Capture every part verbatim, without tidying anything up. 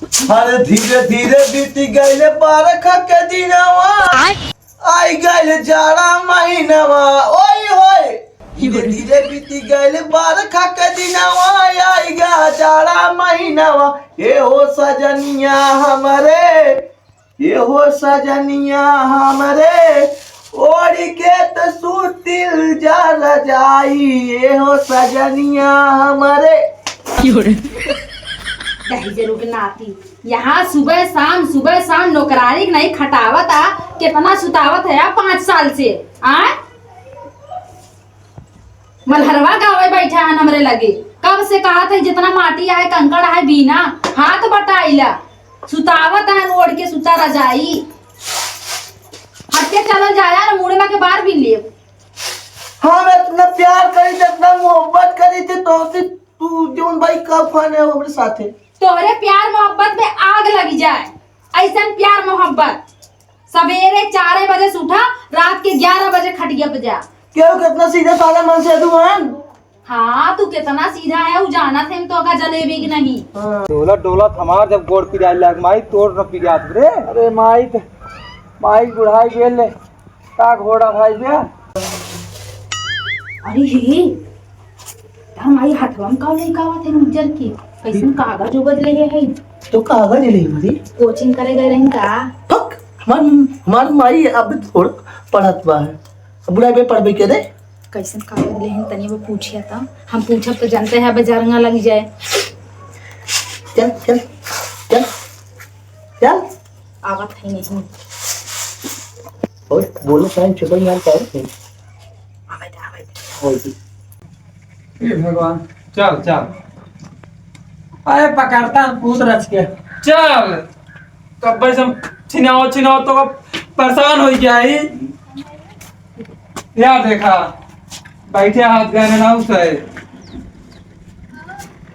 अरे धीरे धीरे बीती गइले बरखा के दिनवा, आय। आई गइले जाड़ा महीनवा, ओए होए। धीरे धीरे बीती गइले बरखा के दिनवा, आई गा जाड़ा महीनवा। ए हो सजनिया हमरे, ए हो सजनिया हमरे, ओढ़ के त सुतिल जा रजाई, ए हो सजनिया हमरे। दहिजरू के नाती, यहाँ सुबह शाम, सुबह शाम नौकरानी के नहीं खटावत आ, कितना सुतावत है आ पाँच साल से, आ? मलहरवा गावे बैठा है हमरे लगे, कब से कहत है जितना माटी आए, कंकड़ आए, बीना, हाथ बटाइला, सुतावत है ओढ़ के सुता रजाई। हट के चलल जाया ना, मुड़े मा के बार बीन लेब। हम इतना प्यार करी थे, इतना मोहब्बत करी थे तोहसे, तू जौन भाई का फन है हमरे साथे। तोहरे प्यार मोहब्बत में आग लग जाए, ऐसन प्यार मोहब्बत। सवेरे चारे बजे से उठा, रात के ग्यारह बजे खटिया पे जा। केहू कितना सीधा साधा मन से तू हन? हाँ, तू कितना सीधा है, उ जानत है हम तो का जलेबी की नहीं। हाँ। डोलत डोलत हमार जब गोड़ पिराए लाग, माई तोर न पिरात रे। अरे माई त, माई बुढ़ाई गेल ले। का घोड़ा भाई बे? अरे हे, तार माई हथवा में का लइका आवत है उज्जर के? कैसन कागज उगज ले है? तो कागज ले हमारी? कोचिंग करे गए रही का? फक, हमार, हमार माई अब थोड़ा पढ़त बा है। अब बुढ़ाई में पढ़बे के रे? कैसन कागज ले हैं? तनी वो पूछिया त। हम पूछब तो जानते हैं, अब जरंगा लग जाए। चल, चल, चल, चल। आवत है नहीं। और बोलो, साइन छुपल मार का है? आवत, आवत। और की। हे भगवान, चल, चल। अरे पकड़ता कूद रच के। चल। कब से हम छिनाओ, छिनाओ तो परेशान हो गया ही। यार देखा, बैठे हाथ गए ना उसे।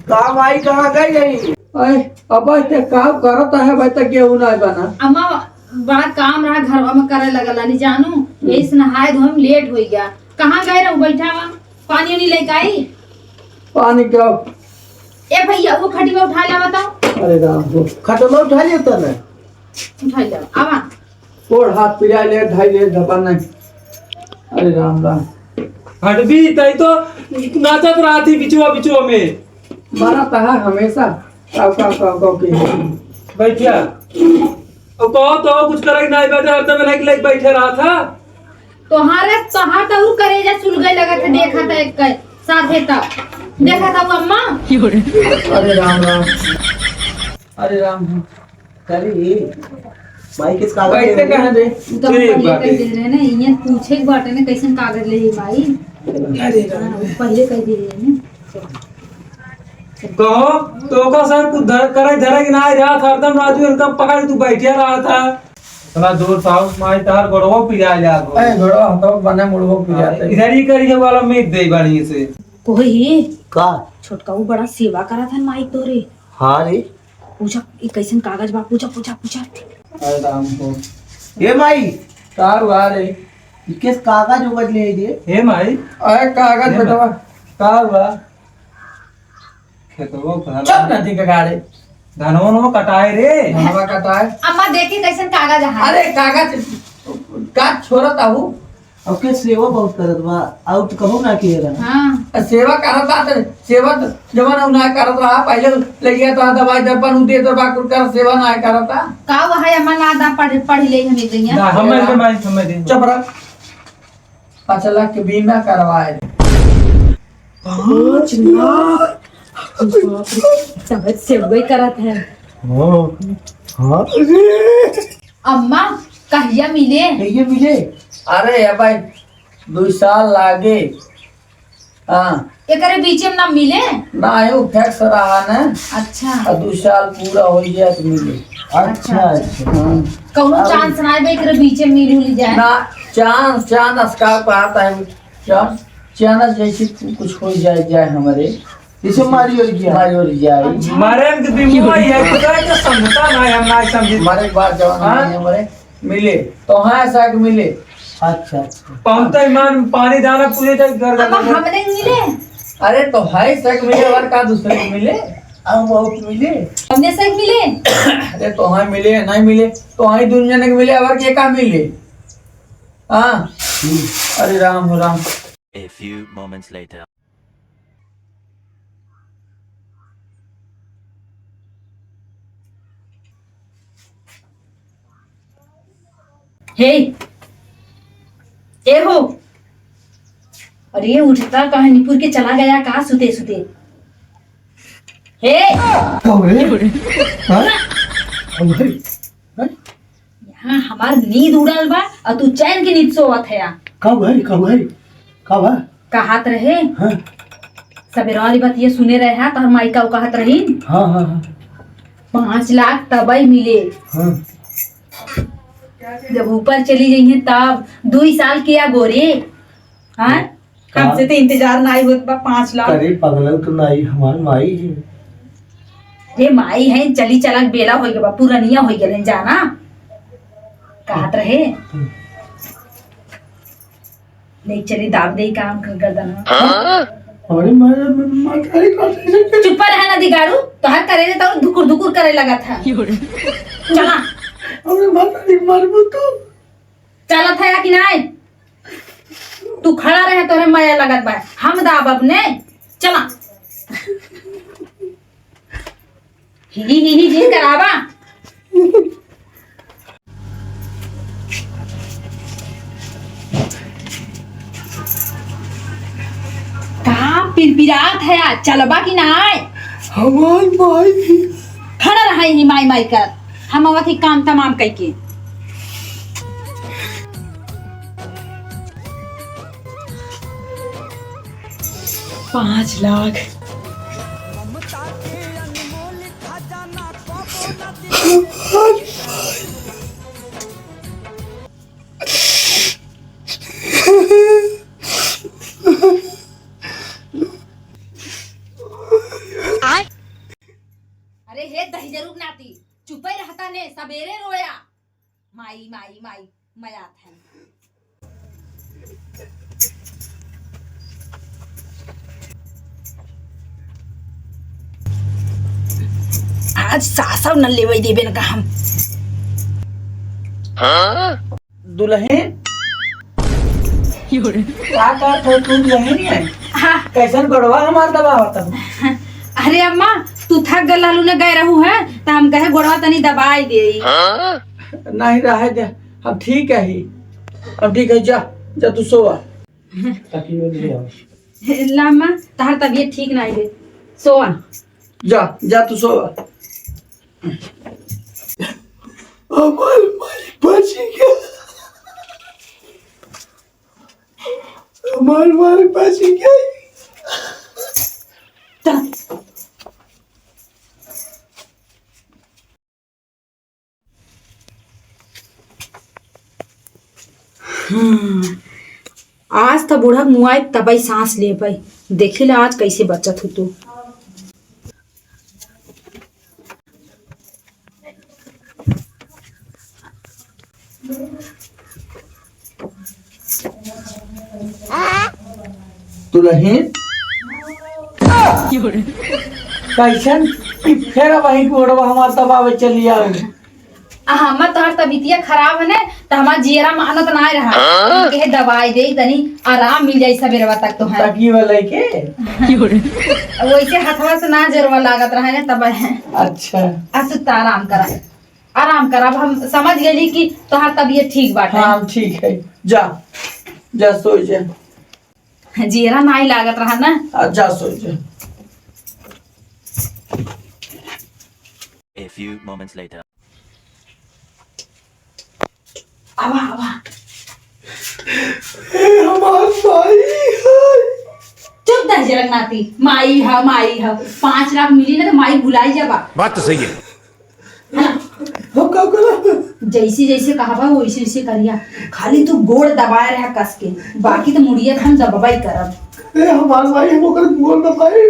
का माई कहाँ गई रही? अरे, अब ते का करत है, भाई, तक गेहूं ना बना। अम्मा, बड़ा काम रहा घरवा में करे लगल, नहीं जानू, यही से नहाए धोए में लेट हो गया। कहाँ गए रहू? बैठा हुआ, पानी उनी लेके आई। पानी का? ए भैया, वो खटिया उठा लावा तो। अरे राम हो, खटिया उठा लिया तने। उठा लिया, आवा। और हाथ पिरा ले, ढाई ले, धपा नहीं। अरे राम राम। हटबी, तई तो नाचत रहा थी बिचुआ बिचुआ में। मारा तहा हमेशा। काव, काव, काव, काव के। बैठिया। अब कहो तो कुछ करे नहीं बैठे, हरदम नहीं लाइक बैठे रहा था। तोहारे, तोहार तो उ करेजा सुलगै लगत है, देखा था एक साथे था। देखा था वो अम्मा। अरे राम राम। अरे राम राम। अरे, माई किस कागज बैठते ले कहाँ रहे? उ तो हम ठीक पहले बाटे। कह दे रहे ना, इहाँ पूछे के बाटे ना, कैसन कागज ले ही माई। अरे राम। हाँ, उ पहले कह दे रहे ना। कहो, तो ओका सर कुछ धर, करे धरे के ना रहा था, हरदम राजू इनका पकड़ तू बैठे रहा था। इतना जोर साउस माई तार गोड़वा पिरा ले आगो। ए, गोड़वा हथवा बने मुड़वा पिराते। इधर ही करिए वाला मीत दे बानी से। कोई का? छोटका वो बड़ा सेवा करा था माई तोरे। हाँ रे। पूछा, ई कैसन कागज बा? पूछा, पूछा, पूछा। अरे राम को। ए माई। का हुआ रे? ई केस कागज उगज ले दे। ए माई। अरे कागज ए माई। बेटवा। का हुआ? खेतवा भरा। चुप ना थी का रे। धनवा नवा कटाए रे। धनवा कटाए। अम्मा देखी कैसन कागज है। अरे कागज का छोड़त आहू? अब के सेवा बहुत करत बा, आउ तो कबो ना किए रहा। हाँ। आ, सेवा करत बा, त सेवा त जवन उ ना करत रहा, पहले लइका तो दवाई दर्पण उ देत बा, कुल कर सेवा ना करत बा। का वो है, अम्मा ना दा पढ़, पढ़ ले हमें गइया। ना, हमें दे, माई, हमें दे। चुप रह। पाँच लाख के बीमा करवाए। पाँच लाख? बाप रे, सब सेवा करत है। हाँ, हाँ। अम्मा, कहिया मिले? कहिया मिले? अरे, अब भाई, दो साल लागे। हाँ। एकरे बीचे में ना मिले? ना, वो फैक्स रहा ना। अच्छा। आ दो साल पूरा हो गया तो मिले। अच्छा, अच्छा। हाँ। कौनो हाँ। चांस ना आए, एकरे बीचे में मिल उल जाए? ना, चांस, चांस का बात है, चांस, चांस जैसे कुछ हो जाए, जाए हमारे। जैसे मारी हो गया। मारी हो जाए। अच्छा। मारे में तो बीमारी है, खुदा के समझता ना है, हम ना समझे। मारे एक बार जवान हाँ? नहीं है, हमारे मिले, तो हाँ, ऐसा कि मिले। अच्छा, अच्छा। पहुंचता ईमान पानी दाना पूरे तक घर अब घर हमने मिले। अरे, तो है, ऐसा कि मिले, और का दूसरे को मिले? हम बहुत मिले। हमने से मिले? अरे, तोहाई मिले, नहीं मिले, तोहाई दुनिया ने मिले, और के का मिले? हाँ? अरे राम हो राम। A few moments later. हे, ए हो, अरे ये उठता कहाँ निपुर के चला गया का सुते सुते? हे, का भइल? हाँ? का भइल? हाँ? यहाँ हमार नींद उड़ल बा और तू चैन के नींद सोवत है। का भइल? का भइल? का बा? कहत रहे। हाँ। सबेरवा वाली बतिया सुने रहे हा, तोहर माई का कहत रही। हाँ, हाँ, हाँ। पाँच लाख तबई मिले। हाँ। जब ऊपर चली गई है तब दुई साल किया गोरे। हाँ? का? हमसे तो इंतजार नाई होत बा, पाँच लाख। अरे पगला तो नाई, हमार माई है। रे माई है, चली चलक बेला होई गबा, पुरनिया होई गलन जाना। कहत रहे। हम्म। ले चली दाब दे काम कर गर्दन। हाँ? अरे मारे, मारे, मारे, मारे, चुप रह ना दिगारू, तोहर करे तो धुकुर धुकुर करे लगा था। चला। अरे माता रे, मारबो तो। चलत है कि नाई? तू खड़ा रहे, तोरे मया लगत बा। हम दाब अपने। चला। ही ही ही ही करावा। का पिरपिरात है आज? चलबा कि नाई? हमार माई। खड़ा रहा ही माई माई कर। हम आवत ही काम तमाम कइके। पाँच लाख। अरे हे दहिजरू के नाती, चुपे रहता ने, सबेरे रोया। माई, माई, माई, मयात है। आज सासव न लेवे देबे न का हम। दुलहिन, का करत हो तू दुलहिन में? हाँ। कैसन गोड़वा हमार दबावत हो? अरे अम्मा, तू थक गल रहलू न, गए रहू है, त हम कहे गोड़वा तनी दबाई देई। नहीं, रहे दे, हम ठीक है ही। हम ठीक है, जा, जा तू सोवा। तकियो ले आओ। ला अम्मा, तहार तबीयत ठीक नहीं है, सोवा। जा, जा तू सोवा। हमार माई बच गया। हमार माई बच गया। हम्म, आज त बूढ़ा मुआई तबई सांस लेबई। देखी ला आज कैसे बचत हो तू। दुलहिन, कैसन? फेर वही गोड़वा हमार दबावे चली आवे। आ, हमार तोहार तबीतिया खराब है ने, त हमार जियरा मानत ना रहा। हाँ? कहे दवाई दे, तनी आराम मिल जाई सबेरवा तक तो है। तकिया लेके? वैसे हथवा से ना जोरवा लागत रहा है ने, तब है। अच्छा। आ, तू त आराम करा, आराम करा। अब हम समझ गइली कि तोहार तबीयत ठीक बाटे। हाँ, हम ठीक है। जा, जा सो जा। जियरा नाई लागत रहा ना। आ, जा सो जा। A few moments later. आवा, आवा। ए, हमार माई है। चुप दहिजरक नाती, माई है, माई है। पाँच लाख मिली ना त माई भुलाई जाबा। बात तो सही है। है ना? हो का करा? जैसे जैसे कहबा वैसे वैसे करिया। खाली तू गोड़ दबाए रहा कस के, बाकी त मुड़िया त हम दबबई करब। ए, हमार माई हम ओकर गोड़ दबाए।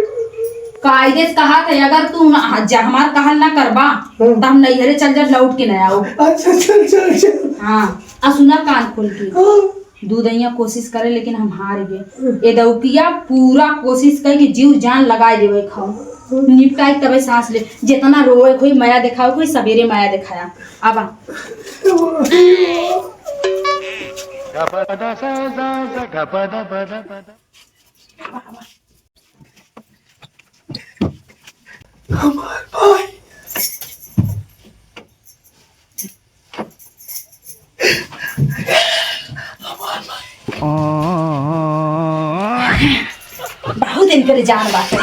कायदे से कहा था, अगर तू ना, जा, हमार कहल ना करबा, हम्म। त हम नैहरे चल जाब, लौट के ना आओ। अच्छा, चल, चल, चल। हाँ, आ सुना कान खोल के। हाँ। दू दइया कोशिश करे, लेकिन हम हार गए। हम्म। ए दौकिया पूरा कोशिश करे कि जीव जान लगाए देवे खाओ। निपटाई तबे सांस ले, जितना रोवे कोई, मया देखावे कोई, सबेरे मया देखाया। आबा। हमार भाई। बहुत इनकर जान बाटे।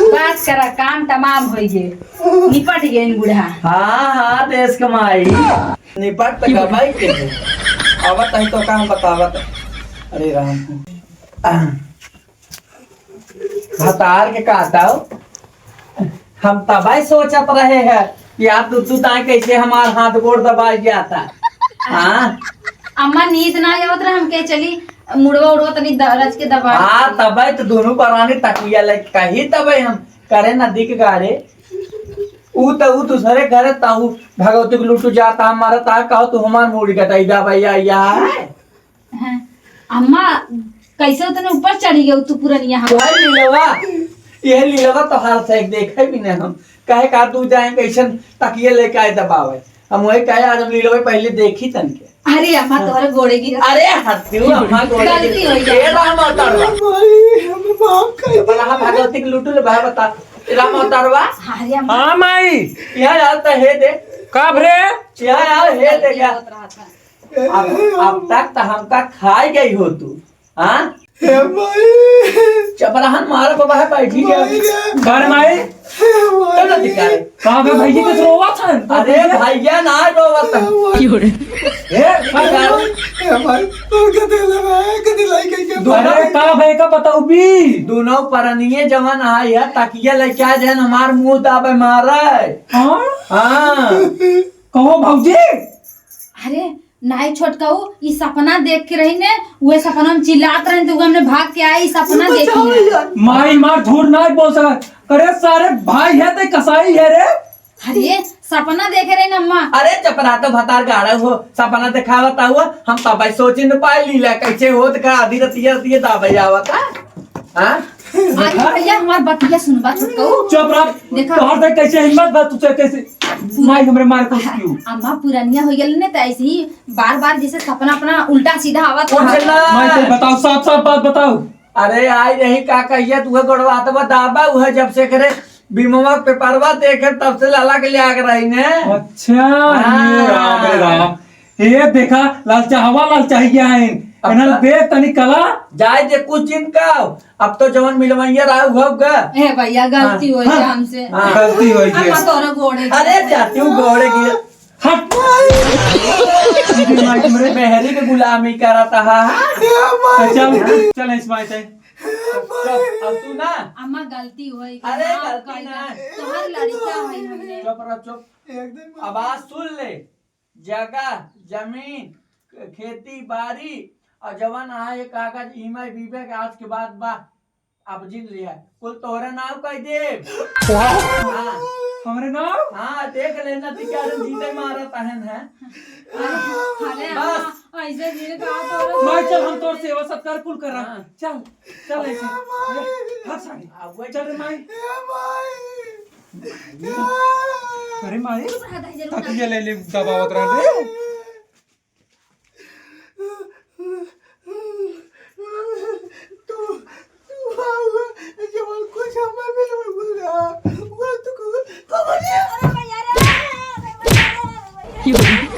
बात करा, काम तमाम होई गे, निपट गे इन बूढ़ा। हाँ, हाँ, देश कमाई। निपट त गबाई के है। आवत है तो काम बतावत। अरे राम। भतार के कहता हो, हम तबे सोचत रहे हैं कि आप दू दू दाएं कैसे हमार हाथ गोड़ दबाई जाता। हाँ। अम्मा नींद ना आवत रहे, हम कहे चली मुड़वा उड़वा तनी द-, रच के दबा। हाँ, तबे तो दोनों परानी तकिया ले कही तबे हम करे ना दिख गारे। ऊ तो ऊ दूसरे घरे ताऊ भगवती के लुटू जाता, हमारा ता कहो तू हमार मूड़ी कटाई दा भैया या। हैं? अम्मा, कैसे उतने ऊपर चढ़ी गई तू पुरनिया हम? वही लीलवा, यह लीलवा तो हाल से एक देखे भी नहीं हम। कहे का तू जाए कैसन तकिए लेके आए दबावे। हम वही कहे आज हम लीलवा पहले देखी तन के। अरे अम्मा, हाँ। तोहरे गोड़े गिरा। अरे हटियो अम्मा गोड़े गलती गिरा। हो गई। ए राम अवतारवा। भाई, हमें माफ कर दे। बड़ा भगवती के लुटू ले भाई बता। ए राम अवतारवा। अरे अम्मा। हाँ माई। यहाँ यार तो हे दे। का भरे? यहाँ यार हे दे क्या? होत रहा था। अब, अब तक तो हमका खाई गई हो तू, हाँ? हे माई। चपराहन मार बाबा है, बैठी जा। माई रे। घर माई? हे माई। चलो दिखा रे। कहाँ पे भैया कुछ रोवा था? अरे भैया ना रोवा था। हे माई। हे माई। हे माई। तोर कते लगा है, कते लाई गई के अरे का भाई का बताऊ भी? दोनों परनिये जवन आए है, तकिया लेके आ जाए, हमार मुंह दाबे मारे। हाँ? हाँ। कहो भौजी। अरे, नाई छोटकाऊ, ई सपना देख के रही ने, उहे सपना में चिल्लात रहे, तो हमने भाग के आए, ई सपना देखी है। माई मार झूठ नाई बोल सका। अरे सारे भाई है ते कसाई है रे। अरे, सपना देखे रही ना अम्मा। अरे चपरा तो भतार गाड़ा हो, सपना देखावता हुआ, हम तब सोचे न पाए लीला कैसे होत का आधी रतिया रतिया दाबे आवता। हाँ? अरे भैया, हमार बतिया सुनबा छोटकाऊ। चुप रह। देखा। तोहर से कैसे हिम्मत बा, तुझे कैसे माई हमरे मार को क्यों? अम्मा पुरानिया हो गेल ने, त ऐसे ही बार-बार जैसे सपना अपना उल्टा सीधा आवत रहा। माई तो बताओ, साफ-साफ बात बताओ। अरे आई रही का कहिए, तू गोड़वा तो दाबा, उहे जब से करे बीमवा पेपरवा देखे तब से लाला के ले आ के रही ने। अच्छा, हाँ। ये राम रे राम। ए देखा, ललचाहवा ललचाही गया है। अब इन्हन का? देख तनी कला। जाए दे कुछ दिन का, अब तो जवन मिलवैया रहा हुआ होगा। ए भैया, गलती हाँ, हो गया हाँ, हमसे। हाँ। गलती हो गया। हम तोरा गोड़े अरे जाती हूँ गोड़े की। हट। मेहरी के गुलामी करता है। तो चल, चल इस माई से। चल, अब तू ना। अम्मा गलती हो गई। अरे माफ गलती कर ना। दे। तोहर लड़का है हमने। चुप रह, चुप। एक दिन अब आज सुन ले। जगह, जमीन, खेती बाड़ी और जवन आहे कागज, इमे बीबे के आज के बाद बा, अब जिन लिया, कुल तोहरे नाव कह दे। हाँ। हमरे नाव? हाँ, देख लेना, तू क्या दिन जीते मारा तहन है। अरे, बस। अम्मा, ऐसे धीरे कहा तोहरे। माई, चल, हम तोर सेवा सत्कार कुल करा। हाँ। चल, चल ऐसे। हर साड़ी। अब वही चल रे माई। अरे माई, चुप रहा, दाई जरूर तकिया ले ले दबावत रह रे। तू, तू आऊगा, जब कुछ हमें मिल रहा, वो तो को, को बोलिए। अरे भैया रे, अरे भैया रे, अरे भैया रे।